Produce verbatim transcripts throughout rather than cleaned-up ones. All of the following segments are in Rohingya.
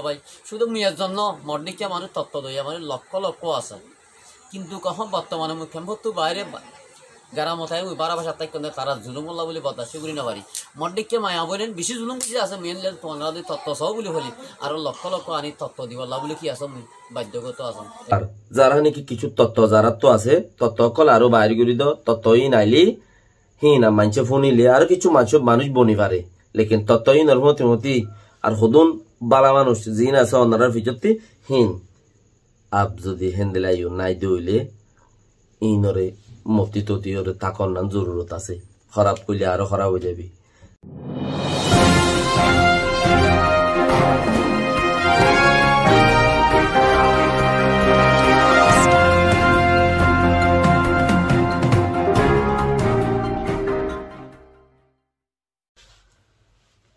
Bái, cúdu mui ezzon no, mor dhíkka manúic totto doiya manúic lokkó lokkó asé. Kintu ehón bottomane mui kemfottú baáre ba-, geramot aiyí mui bára báca táikkum de, tará zulumolla buli bordac gorí nofarí. Mor dhíkka maiya boin bicí zulum goijjé asé, mui endilla tuáñra zodi totto saó buli hoilé, aró lokkó lokkó aní totto dibolla buli ki asé, mui baiddogoto asé. Ar zará niki kissú totto zaráttu asé, totto ókkol aró baáir gorí do, totto ín ailé, híin ar maincé fúnile aró kissú maincé manúic boni fare. Lekin totto híinor fúti fúti ar hodún bála manúic ziín asé onorár ficottí híin. App zodi héndilla yó nái de óile, híinore moti toti ore tákon nan zorurot asé. Hóraf óile aró hóraf ói zaibói.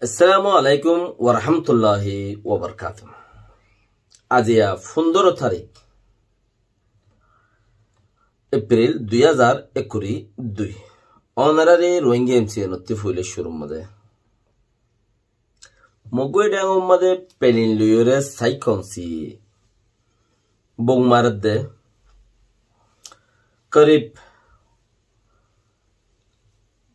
Assalamu alaikum wa rahmatullahi wa barakatuhu. Aijja fundoro tarik April dui házar ekkuri dui. Onoráre Rohingya M C N ottú foila cúrur mazé Mogói Dhengor mazé pelin loiyóre Saikonsi bom maredde. Korib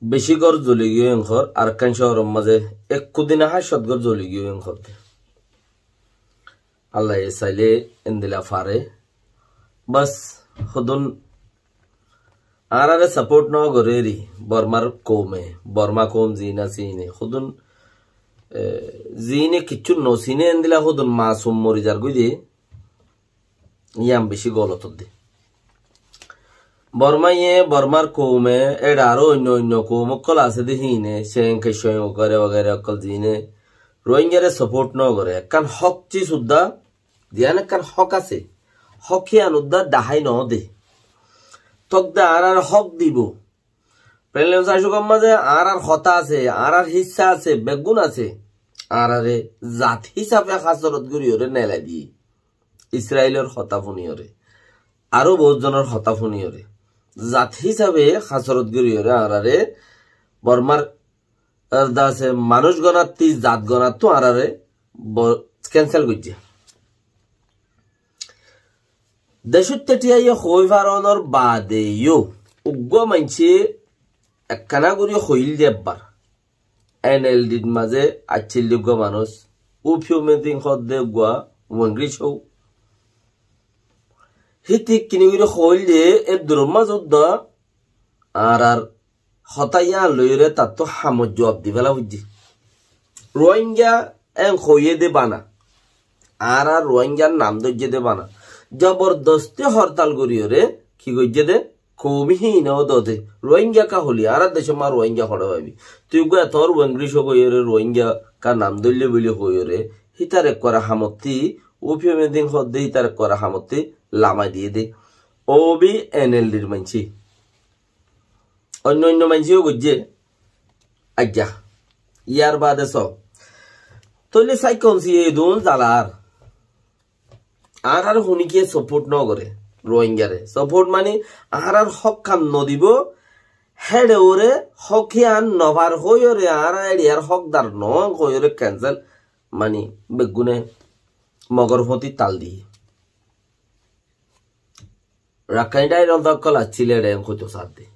bicí gór zoli giyói enkor, Arakan cóhoror mazé ekkú dine háñt cót gór zoli giyói enkor de. Allaye sailé endilla fare. Bas, hodún añáráre support no goré eri Bormar koume, Borma koum ziín asé híine. Hodún, e, ziíne kiccú no siné endilla hodún masum mori zargói de. Yián bicí golot de. Bormaye, Bormar koume, eçe aró oinno oinno koum ókkol asé de híine, Ceng, Kessoi, wagaira wagaira ókkol ziíne Rohingyare support no goré. Ekkán hók ciz uddá, ziyán ekkán hók asé, hók híyan uddá dahái no de. Tók de añárar hók dibo. Pelin loiyóre Saikonsi bom maredde, añárar hotá asé, añárar hissá asé, beggún asé. Añáráre zat hísafe hásorot goríyore nelai diyé. Israilor hotá fúniyore, aró bout zonor hotá fúniyore, zat hísafe hásorot goríyore añáráre Bormar, ar dase manúic gonattí, zat gonattú añáráre bo-, cancel goijjé. Decótte thíyaiyé hoói faronor baade yó uggúa maincé ekkána gorí hoiyíl de ebbar. N L D r mazé accíl de uggúa manúic, Upiyo Medin hoódde uggúa Wengri Cou. Híte kinni gorí hoóil de, e duror mazé uddá añárar hotá yían loiyóre tattú hamot zuab di féla foijjé. Rohingya en hoiyé de bana. Añára Rohingyar nam dóijje de bana. Zobordosti hortal goríyore ki goijjé de? Koumi híin ó dóde. Rohingya ká hoili, añárar decór mazé Rohingya hoçé faibi? Tui eggúa etor Wengri Cou hoiyóre Rohingya ká nam dóille buli hoiyóre, hítar ekkuare hamottí, Upiyo Medin hoódde hítar ekkuare hamottí lamai diyé de. Ó bi N L D r maincé. Oinno oinno maincé yó goijjé. Aijja. Yar baade só. Tóile Saikonsi edún zalar. Añárar hunikkiye support no goré, Rohingyare. Support mani añárar hók hán no dibo, héçe ore hók hían no far hoiyóre añára eçiyar hókdar no hoiyóre cancel, mani beggúne Mogor fóti tal diyé. Rakkain dhairol dokkol accíl eçe en hoito sadde.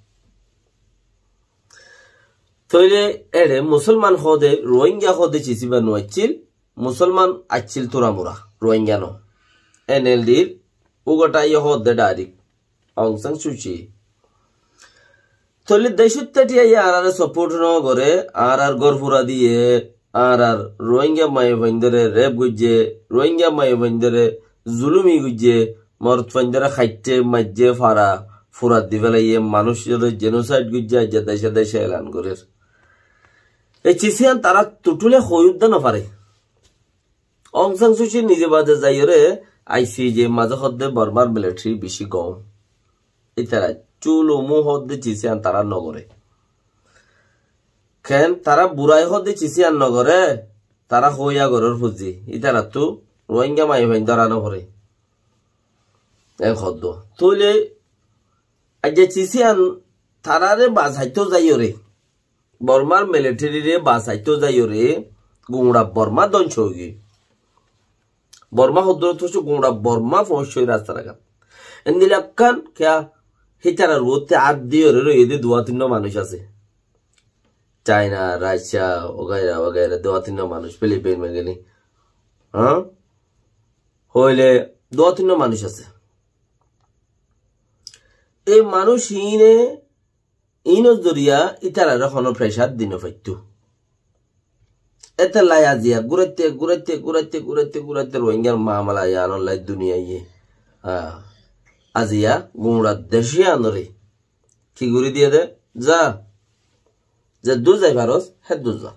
Tóile eçe Musolman hoóde, Rohingya hoóde cisíba no accíl, Musolman accíl turamura, Rohingya no. N L D r ugoṭa ye hoódde direct Aung San Suu Kyi. Tóile decótte thíyaiyé añáráre support no goré, añárar gór fura diyé, añárar Rohingya maiyafuaindóre rape goijjé, Rohingya maiyafuaindóre zulumi goijjé, morotfuaindóre haitté, maijjé, fara, furat di félaiyé, manúicoré genocide goijjé, aijja decé decé elan gorér. E cis yián tará tuthule hoói uddá no fare. Aung San Suu Kyi nize bade zaiyóre I C J mazé hoódde Bormar military bicí gom. Ítara cúlu mu hoódde cis yián tará no goré. Ken tará burai hoódde cis yián no goré, tará hoóiya gorór fuzzi. Ítarattú Rohingya maiyafuain dóra no foré. En hoóddo. Tóile aijja cis yián taráre basaitó zaiyóre, Bormar militaryre basaitó zaiyóre, guñra Borma dóngco óigiyoi. Bormá hoddúrot foóñsoi, guñça Bormá foóñsoi rastar agát. Endilla ekkán kiyá hítarar uottí át diyóre roiyé dé duwá tinnúa manúic asé. Caina, Racia, wagaira wagaira duwá tinnúa manúic, Filipin megeli. Há? Hoile duwá tinnúa manúic asé. Ei manúic iíne, iínor zoriya ítararé honó pressure di no faittó. Étella aziya gúraite, gúraite, gúraite, gúraite, gúraite Rohingyar mamala yiánolla duniyaiye, ah, aziya guñça decíyanoré ki gorí diyé dé? Za, zeddúr zai faros, héddúr za.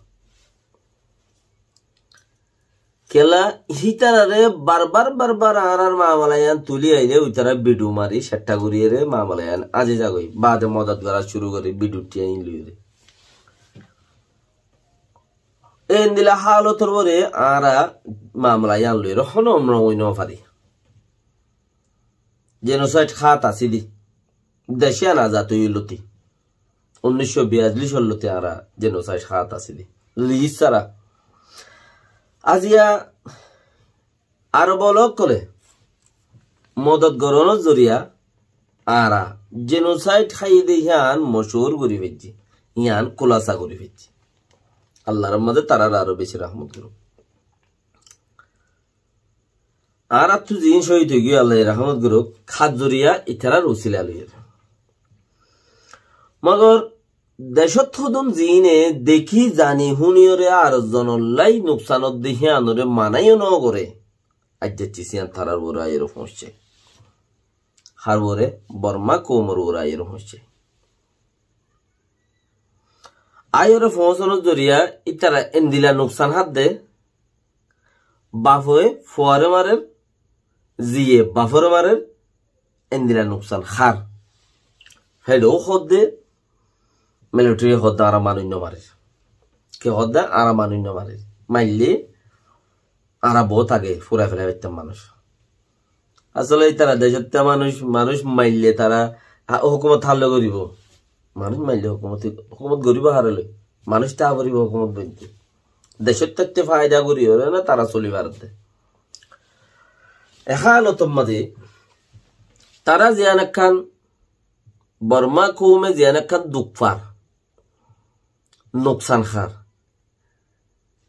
Kiyólla hítararé barbar, barbar añárar mamala yián tulí ailé, uitará bidiu mari, ceththa goríyeré mamala yián azi zagói. Baade modot gorá cúru gorí bidiu thiañ loiyeré. Endilla hálotor uore añára mamala yián loiyeré honó omrong ói no fari. Genocide hát asídi. Dec yián azad óiye lóti. Unníc cót biyallic ot lóti añára genocide hát asídi. Lis sára. Aziya Arob ókkole modot gorónor zoriya añára genocide háiye dé yián mochúr gorí faijjí, yián kulasa gorí faijjí. Allar mazé taráre aró beci rahmot gorouk. Añárattú ziín cóhid óigiyoi, Allaye rahmot gorouk, hár zoriya, itarar usila loiyeré. Mogor decót hodún ziíne dekí zani húniyoré ar zonollá nuksanot dé híanoré manaiyó no goré, aijja cis yián tarár uore aiyóre foóñsicé. Hár uore? Bormá koumor uore aiyóre foóñsicé. Aiyóre foóñsanor zoriya ítara endilla nuksan hár dé, bafe fuare marer, ziye bafore marer, endilla nuksan hár. Héçe ó hoódde, militari hoódde añára manúic no marir. Ki hoódde? Añára manúic no marir. Maille añára boóut age fúrai félai faittam manúic. Asóle ítara decótta manúic, manúic maille tara, a, hókumot hálle goríbo. Manúic maille hókumot, hókumot goríbo háre loi? Manúic táa foribó hókumot bointé. Decót táitte faida gorí óre na tara soli faredde. E hálotor mazé tara ziyán ekkán, Bormá koume ziyán ekkán duk far, nuksan hár.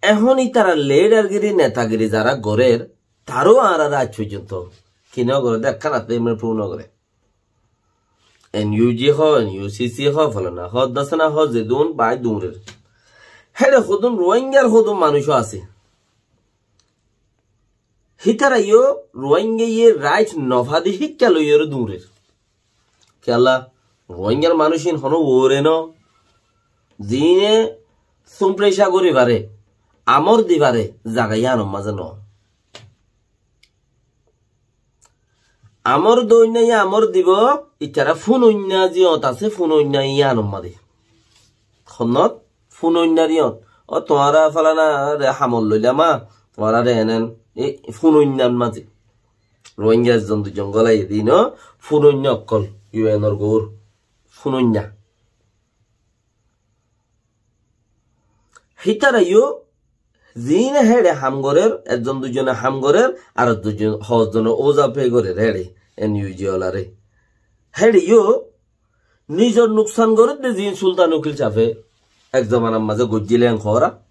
Ehón ítarar lidargiri, netagiri zará gorér, taró añáráre aij foijjonto ki no goré dé, ekkán atte emne prove no goré. N U G hoó, N U C C hoó, folana hoó, dosana hoó, zedún bái duñrer. Héçe hodún Rohingyar hodún manúic asé. Hítara yó Rohingyaye rait no fadi híkka loiyóre duñrer. Kiyólla? Rohingyar manúic ín honó uore no, ziíne sumpresa gorí fare, amor di fare, zaga yíanor mazé no. Amor doinna yí amor dibo, ítara funoinna ziyót asé, funoinna yíanor mazé. Honnót? Funoinnar yót. Ó, tuáñra falanare hamot loilam, tuáñrare enen, e, funoinnar mazé. Rohingya ezzon duizon gólai dino, funoinna ókkol, U N or gour, funoinna. Hítara yó, ziíne héçe ham gorér, ezzon duizone ham gorér, ar duizon, hozzone óza pe gorér héçe, N U G oláre. Héçe yó, nizor nuksan gorédde ziín Sultan Ukil safe ek zomanar mazé goijjíl en hoóra,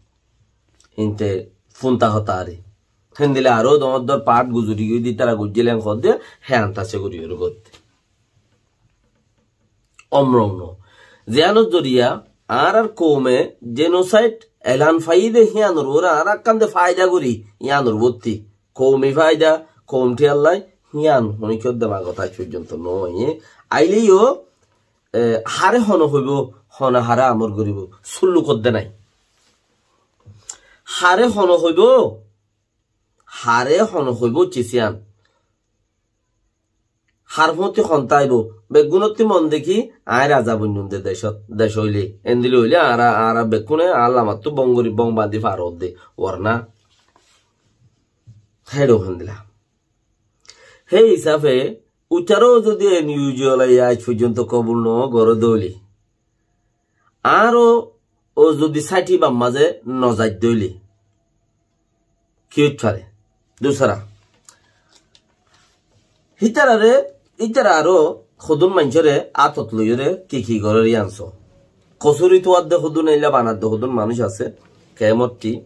hínte funta hotá ari. Héndilla aró doñr doñr part guzori giyói de ítara goijjíl en hoódde, hé antase gorí gorér goddé. Omrong no. Ziyánor zoriya añárar koume genocide elan faiyé de híanor uore añára ekkán de faida gorí, yíanor uottí. Koumi faida, koum thíyallái, hían honikká demagot aij foijjonto no aiyé. Ailé yó, e, hare hone hoibó, hone hare amor goríbo, sulluk odde nái. Hare hone hoibó, hare hone hoibó cis yían. Har fúñti hontá aibó, beggúnottí mon dekí, aññí raza boinnum de decót, dec óile, endilla óile añára, añára beggúne añár lamattú bong gorí, bong bañdí far ódde, warna. Héçe héndilla. Hé hísafe, uitaró zodi N U G olaye aij foijjonto kobul no goré dóile, añáro ó zodi sáiti bam mazé no zai dóile, ki óit fare? Dusara. Hítarare, ítara aró hodún maincóre átot loiyóre ki ki gorér yían só. Kosúri tuadde hodún, eilla banadde hodún manúic asé, kemorti.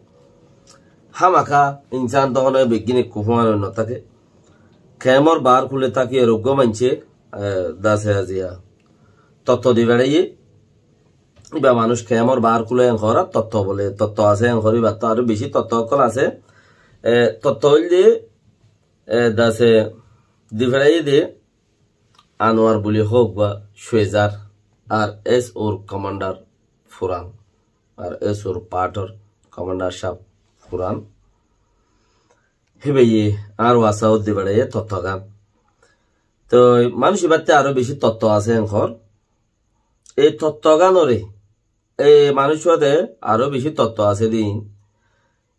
Hámaká insán tohóne beggín ekku fúañre no táke. Kemor baár kúle táki eróggua maincé, e, dase aziya totto di beçáiye. Íba manúic kemor baár kúle en hoór, totto bóle, totto asé en hoór, íbattú aró bicí totto ókkol asé. E, totto óilde, e, dase di beçáiye de, Anuar buli hoó uggúa Cuezar, ar es or komandar Furan, ar es or partor komandar sáb Furan. Híbaye añár wasa uddí beçáiye tottogán. Toi manúic íbattú aró bicí totto asé en hoór. Ei tottogánoré, e manúic uwáde aró bicí totto asé de ín,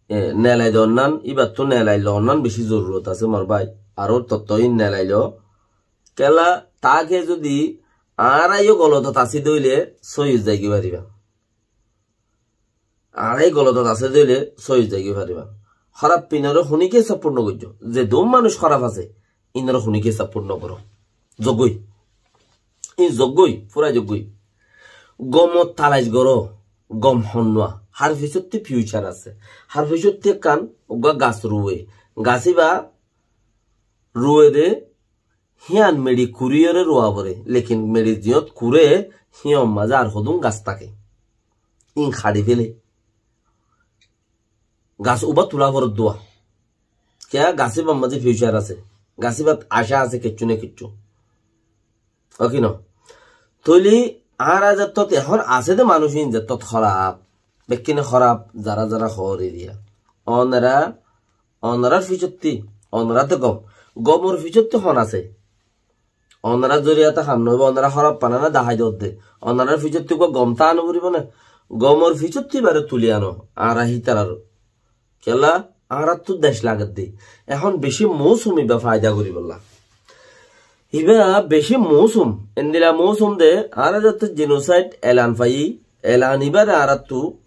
e, nelai donnán, íbattú nelai lonnán bicí zorurot asé mor bái. Aró totto ín nelai lo. Kiyólla, taáke zodi añára yó golotot asé de óile sóiyi zaigói faribá. Añára yó golotot asé de óile sóiyi zaigói faribá. Hóraf ínoré honíkiye saport no goijjó. Zedún manúic hóraf asé, ínoré honíkiye saport no goró. Zoggói. Ín zoggói, fúra zoggói. Gomot talac goró, gom honnúa. Hár fisótti fiucar asé. Hár fisótti ekkán uggúa gas ruwe. Gas íba ruwe de, híyan meçi kuríyoré ruwa foré, lekin meçi ziyót kuré, híyan mazé ar hodún gas táke. Ín haçi féle. Gas uibá tulá foredde. Kiyá gas íbar mazé fiucar asé. Gas íbat acá asé kiccú né kiccú. Óki no? Tóile añára zettót ehón asé de manúic ín zettót hóraf. Bekkúne hóraf zará zará hoór eriya. Ónora, ónorar fisótti, ónora to gom. Gomor fisótti hon asé? Ónorar zoriyaté ham no óibo, ónora hóraf bana na dahái dodde. Ónorar fisótti uggúa gom táa no foribó né? Gomor fisótti íbaré tuli ano, añára hítarar. Kiyólla, añárattú dec lagedde. Ehón bicí mousum íba faida goríbolla. Íba bicí mousum, endila mousum de, añára zettót jenosaid elan faiyí, elan íbaré añárattú,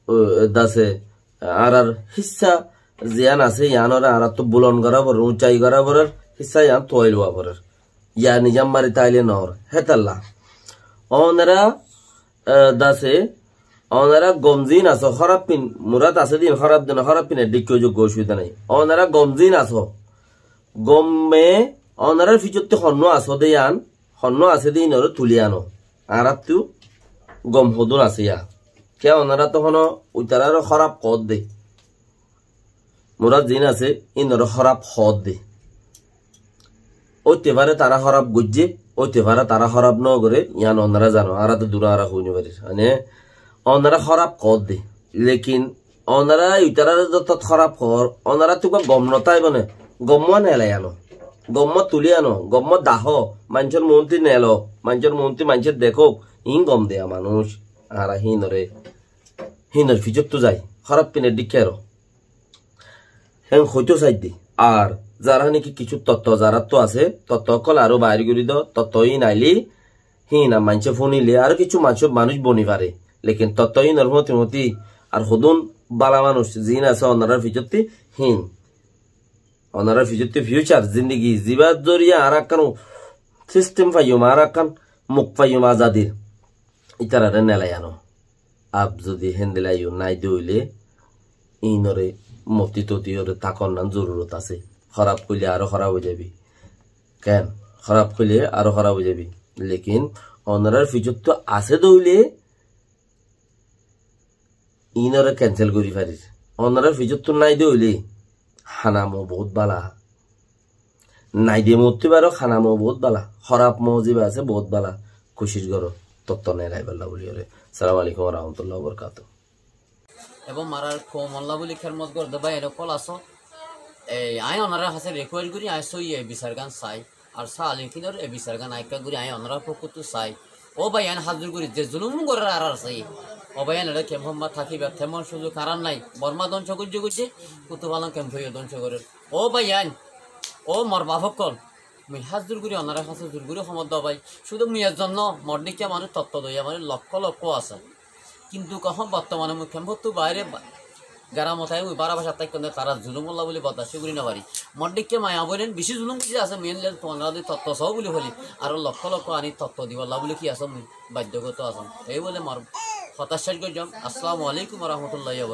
o, dase, añárar híssa ziyán asé, yíanoré añárattú bulon gorá forer, uñcai gorá forer, híssa yían tuwai luwa forer. Yían nizam mari táile noór, hétalla. Ónora, e, dase, ónora gom ziín asó, hóraf ín, murad asé de ín hóraf de no, hóraf ín eddúkka ói zagói, osubida nái. Ónora gom ziín asó, gomme, ónorar fisótti honnúa asó de yían, honnúa asé de ínoré tuli ano. Añárattú gom hodún asé yá. Kiyá ónora to hono uitararé hóraf hoódde. Murad ziín asé, ínoré hóraf hoódde. Óite fare tará hóraf goijjé, óite fare tará hóraf no goré, yían ónora zano, añára to dura añára hoói no farir. Mane, ónora hóraf hoódde. Lekin ónora itarare zettót hóraf hoór, ónorattú uggúa gom no táibo né, gomma nelai ano. Gomma tuli ano, gomma dahó, maincór muúnti nelo, maincór muúnti maincé dekók, iín gom deya manúic. Añára híinoré, híinor fisóttu zai, hóraf ín eddúkka eró. Héen hoitó saidde. Ar zará niki kissú totto zaráttu asé, totto ókkol aró baáir gorí do, totto íin ailé, híin ar maincé fúnile, aró kissú maincé manúic boni fare. Lekin totto íinor fúañti fúañti ar hodún bála manúic ziín asé onorár fisótti híin. Onorár fisótti fiucar zindigi zibár zoriya añára ekkán sistem faiyum, añára ekkán muk faiyum azadir. Ítararé nelai ano. Ab zodi héndilla yó nái de óile, íinoré moti toti óre tákon nan zorurot asé. Hóraf hoilé aró hóraf ói zaibi. Keén? Hóraf hoilé aró hóraf ói zaibi. Lekin onorár fisóttu asé de óile, íinoré kensel gorí farir. Onorár fisóttu nái de óile, hana mou boóut bála. Nái de mouttú baró hana mou boóut bála. Hóraf mou ziba asé boóut bála. Kucíc goró. Totto nelaibálla bóli goré. Assalamu alaikum wa rahmatullahi wa barakatuhu. Ebong marar koumolla bóli kérmot goré de bái, ere kol asó. Ei, aññí onorár hañsé rikuwes gorí, aññí sóiyi bisargán sai. Ar Sá Alí Kinor e bisargán aññí ekká gorí aññí onorár fokkóttu sai. Ó báiyain, házur gorí, ze zulum gorér añárar asé, ó báiyain, eçé kemfot tákibar temon cúzuk añárar nái. Bormá dóngco goijjé goijjé, Kutufalong kemfo yó dóngco gorér. Ó báiyain, ó mor baf ókkol, mui házur gorí onorár hañsé zur gorí hoómot de bái, cúdu mui ezzon no, mor dhíkka manúic totto doiya manúic lokkó lokkó asé. Kintu ehón bottomane mui kemfóttu baáre ba-, Garamot aiyóre mui bára báca táikkum de, tará zulum olla buli bordac gorí no fari. Mor dhikká maiya boin bicí zulum goijjé asé, mui en loi tuáñra zodi totto saó buli hoilé, aró lokkó lokkó aní totto dibolla buli ki asé, mui baiddogoto asé. Ei buli mor hotá céc goijjum. Assalamu alaikum wa rahmatullahi wa barakatuhu.